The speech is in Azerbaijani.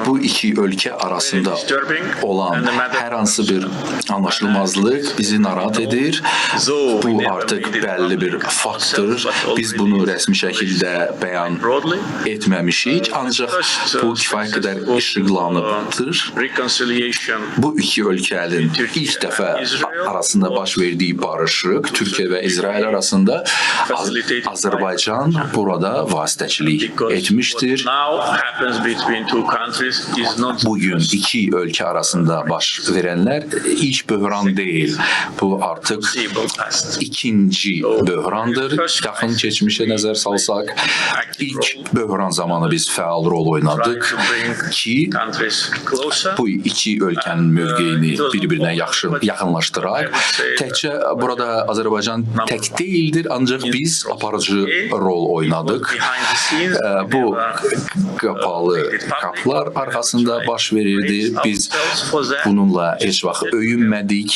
Bu iki ölkə arasında olan hər hansı bir anlaşılmazlıq bizi narahat edir. Bu artıq bəlli bir faktdır. Biz bunu rəsmi şəkildə bəyan etməmişik, ancaq bu kifayət qədər işıqlanıbdır. Bu iki ölkənin ilk dəfə arasında baş verdiyi barışıq, Türkiyə və İsrail arasında, Azərbaycan burada vasitəçilik etmişdir. Bugün iki ölkə arasında baş verənlər ilk böhran deyil. Bu artıq ikinci böhrandır. Yaxın keçmişə nəzər salsaq, ilk böhran zamanı biz fəal rol oynadıq ki, bu iki ölkənin mövqeyini bir-birinə yaxşı yaxınlaşdıraq. Təkcə burada Azərbaycan tək deyildir, ancaq biz aparıcı rol oynadıq. Bu qapalı qapılar arxasında baş verirdi. Biz bununla heç vaxt öyünmədik.